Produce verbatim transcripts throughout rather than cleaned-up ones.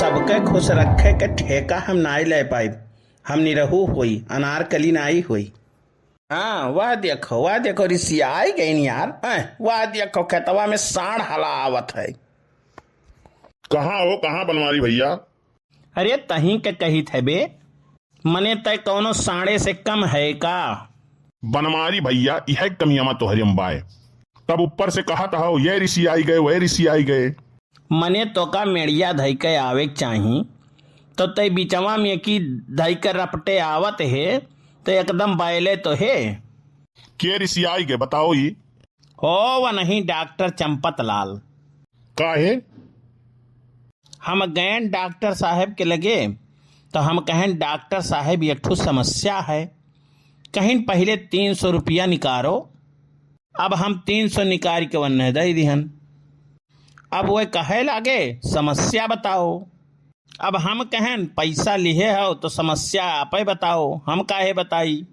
सबके खुश रखे के ठेका हम नाई ले पाइब। हम निरहू होई, अनारकली नाई होई। हाँ, वह देखो, वह देखो, रिसियाई गइन यार। हैं, वह देखो, खेतवा में साँड़ हला आवत है। कहाँ हो, कहाँ बनवारी भइया? अरे, तहीं के कहित है बे, मने तय कौनो साँड़े से कम है का? बनवारी भइया, इहै कमियावा तोहरे में बाय। तब ऊपर से कहत हौ, "ये रिसियाई गए, वह रिसियाई गए।" मने तोका मेड़िया धइ के आवे के चाही, तो तय बिचवा में की धइ के रपटे आवत हे, तो एकदम बायले तो हे। के रिसियाई गए, बताओ ई? हो, वह नहीं, डॉक्टर चंपत लाल। काहे? हम गएन डॉक्टर साहेब के लगे, तो हम कहेन, "डॉक्टर साहेब, एक ठो समस्या है।" कहिन, "पहिले तीन सौ रुपया निकारो।" अब हम तीन सौ निकारि के वन्ने दइ दिहन। अब वह कहे लागे, "समस्या बताओ।" अब हम कहेन, "पैसा लिहे हो तो समस्या आपे बताओ, हम काहे बताई?"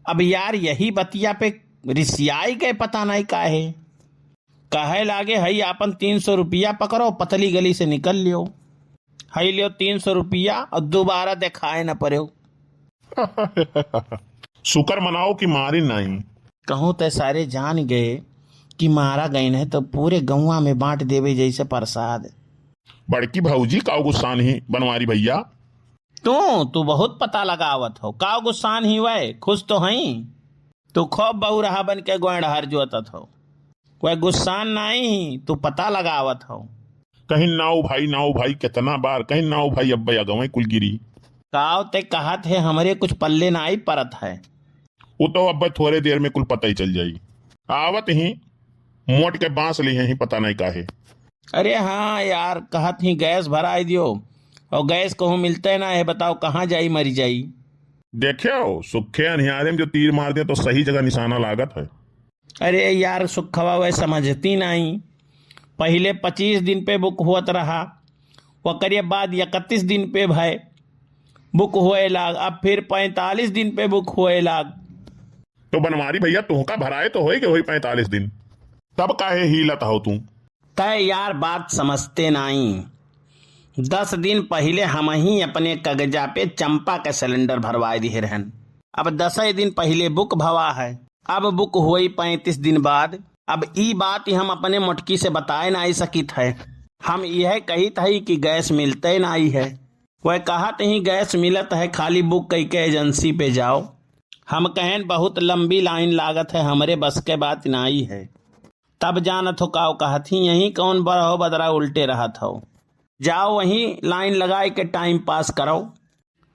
अब यार यही बतिया पे रिसियाई गए, पता नहीं काहे। कहे लागे, "हई आपन तीन सौ रुपया पकड़ो, पतली गली से निकल लियो। हई लियो तीन सौ रुपया और दोबारा देखाए न पड़ो।" शुक्र मनाओ कि मारी नहीं। कहूँ तय सारे जान गए कि मारा गइन है, तो पूरे गौवा में बाँट देवे जैसे प्रसाद। बड़की भौजी काव गुस्सान ही बनवारी भइया? तू, तू बहुत पता लगावत हो। काव गुस्सान ही वै, खुश तो हई। तू खूब बउरहा बन के गोइँड़हर जोतत हो। वह गुस्सान नाई, तू पता लगावत हो। कहिन नाऊ भाई, नाऊ भाई, केतना बार कहिन नाऊ भाई, अब्बे अगवे कुल गिरी। काव तय कहत है, हमरे कुछ पल्ले नाई परत है। वो तो अब्बे थोरे देर में कुल पता ही चल जाई। आवत ही मोट के बाँस लिहे ही, पता नहीं काहे। अरे हाँ यार, कहत ही गैस भराई दियो, और गैस कहूँ मिलते ना है, बताओ कहाँ जाई, मरी जाई। देखे हो, सुखे अनिहारे में जो तीर मार दे तो सही जगह निशाना लागत है। अरे यार, सुखवा वह समझती नाई। पहिले पच्चीस दिन पे बुक होत रहा, ओकरे बाद इकतीस दिन पे भय बुक होए लाग, अब फिर पैंतालीस दिन पे बुक होए लाग। तो बनवारी भइया, तुहका भराए तो होई के होई पैंतालीस दिन, तब काहे हीलत हो तू? तय यार, बात समझते नाई। दस दिन पहिले हमही अपने कगजा पे चंपा के सिलेंडर भरवाए दिहे रहन। अब दसै दिन पहिले बुक भवा है, अब बुक होई पैंतीस दिन बाद। अब ई बात हम अपने मोटकी से बताए नाई सकित है। हम यह कहित है कि गैस मिलते नाई है। वह कहत ही गैस मिलत है, खाली बुक कई के एजेंसी पे जाओ। हम कहेन, "बहुत लंबी लाइन लागत है, हमरे बस के बात नाई है।" तब जानत हो काव कहत ही, यहीं कौन बरहो बदरा उल्टे रहत हो। जाओ वहीं लाइन लगाए के टाइम पास करो,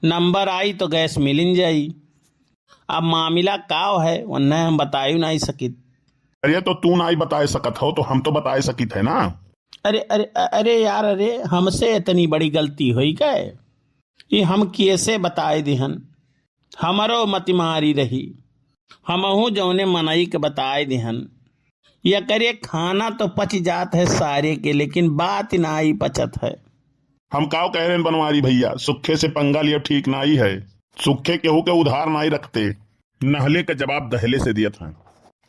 नंबर आई तो गैस मिलिन जाई। अब मामिला काव है, वन्ने हम बतायु नाई सकित। अरे तो तू नाई बताए सकत हो तो हम तो बताए सकित है ना। अरे, अरे, अरे यार, अरे हमसे इतनी बड़ी गलती होई गए, ये हम कैसे बताए दिहन? हमरो मतिमारी रही, हमहू जौने मनई के बताए दिहन। एकरे खाना तो पच जात है सारे के, लेकिन बात नाई पचत है। हम काव कह रहे हैं बनवारी भइया, सुखे से पंगा लियो ठीक नाई है। सुखे केहू के उधार नाई रखते, नहले के जवाब दहले से दियत हैं।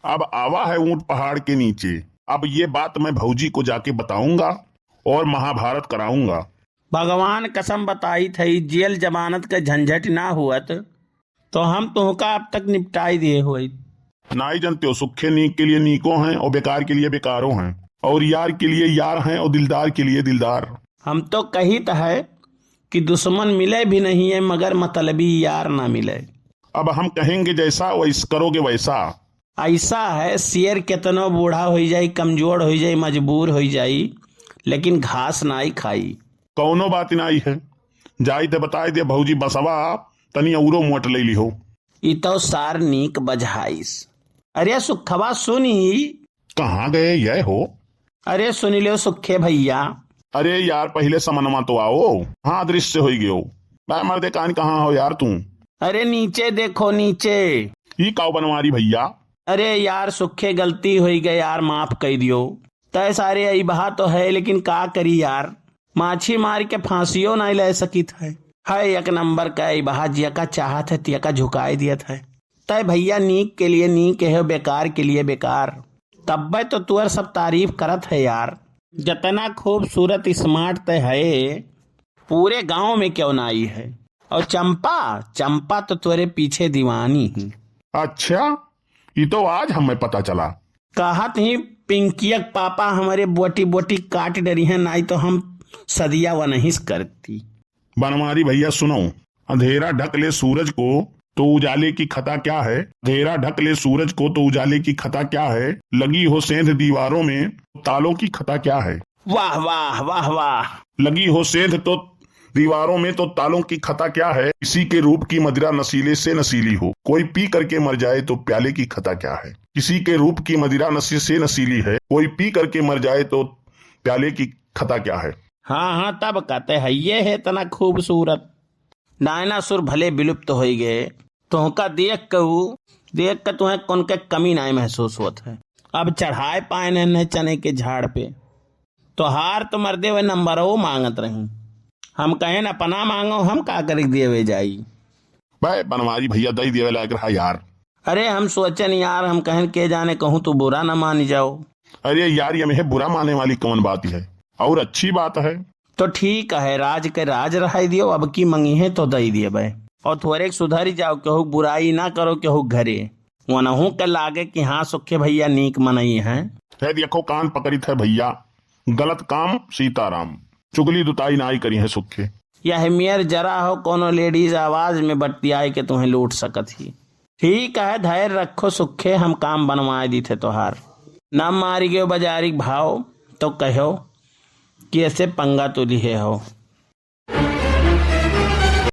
अब आवा है ऊँट पहाड़ के नीचे। अब ये बात मैं भौजी को जाके बताऊंगा और महाभारत कराऊंगा। भगवान कसम बताइत है, जेल जमानत के झंझट ना हुअत तो हम तुहका अब तक निपटाई दिए होइत। नाई जनते हो, सुखे नीक के लिए नीको हैं और बेकार के लिए बेकारो हैं, और यार के लिए यार हैं और दिलदार के लिए दिलदार। हम तो कहित है कि दुश्मन मिले भी नहीं है, मगर मतलबी यार ना मिले। अब हम कहेंगे जैसा, वैस करोगे वैसा। ऐसा है, शेर केतनो बूढ़ा होई जाई, कमजोर होई जाई, मजबूर होई जाई, लेकिन घास नाई खाई। कौनो बात नाई है, जाई ते बताई दे भौजी बसवा तनी औरो मोट ले लिहो। ई तो सार नीक बजहाइस। अरे सुखवा सुनी। कहाँ गए ये हो? अरे सुन लो सुखे भइया। अरे यार, पहिले समनवा तो आओ। हाँ, अदृश्य होई गयो। मैं मर्दे कान कहाँ हो यार तू? अरे नीचे देखो, नीचे। ई काव बनवारी भइया? अरे यार, सुखे गलती होई गए यार, माफ कई दियो। तय सारे अइबहा तो है, लेकिन का करी यार, माछी मार के फांसियो नाई ले सकित है। है एक नंबर का अइबहा, जियका चाहत है तियका झुकाई दियत है। तय भइया, नीक के लिए नीक है, बेकार के लिए बेकार। तब्बे तो तुअर सब तारीफ करत है यार। जतना खूबसूरत स्मार्ट ते है, पूरे गांव में क्यों ना आई है। और चंपा, चंपा तो तोरे पीछे दीवानी ही। अच्छा, ये तो आज हमें पता चला। कहत ही पिंकियक पापा हमारे बोटी बोटी काट डरी हैं, नाई तो हम सदिया वनहिस करती। बनवारी भैया सुनो, अंधेरा ढक ले सूरज को तो उजाले की खता क्या है? अंधेरा ढक ले सूरज को तो उजाले की खता क्या है? लगी हो सेंध दीवारों में, तालों की खता क्या है? वाह, वाह, वाह, वाह। लगी हो सेंध तो दीवारों में, तो तालों की खता क्या है? किसी के रूप की मदिरा नशीले से नशीली हो, कोई पी करके मर जाए तो प्याले की खता क्या है? किसी के रूप की मदिरा नशे से नशीली है, कोई पी करके मर जाए तो प्याले की खता क्या है? हाँ, हाँ, तब कहते हैं, ये है इतना खूबसूरत। डायनासोर भले विलुप्त होई गए, तोहका देख के ऊ, देख के तुहें कौन के कमी नाई महसूस होत है। अब चढ़ाए पाए न, न चने के झाड़ पे। तोहार तो मर्दे वे नंबरो मांगत रही। हम कहेन अपना मांगो, हम का करी देवे जाई। बे बनवारी भैया, दई देवे लायक रहा यार। अरे हम सोचन यार, हम कहेन के जाने कहूँ तू बुरा न मान जाओ। अरे यार, ये में बुरा माने वाली कौन बात है? और अच्छी बात है। तो ठीक है, राज के राज रहाई दियो, अब की मंगी है तो दई दिए बे। और थोड़े सुधरी जाओ, केहू बुराई ना करो केहू घरे। वनहू के लागे कि हाँ सुखे भैया नीक मनई हैं। है देखो कान पकड़ित है भैया, गलत काम सीताराम, चुगली दुताई नाई करी है सुखे। यह मेर जरा हो कोनो लेडीज आवाज में बतियाए के तुम्हें लूट सकत ही। ठीक है, धैर्य रखो सुखे, हम काम बनवाए दी थे तोहार। न मारी गयो बाजारी भाव तो कहो कि ऐसे पंगा तो लिहे हो।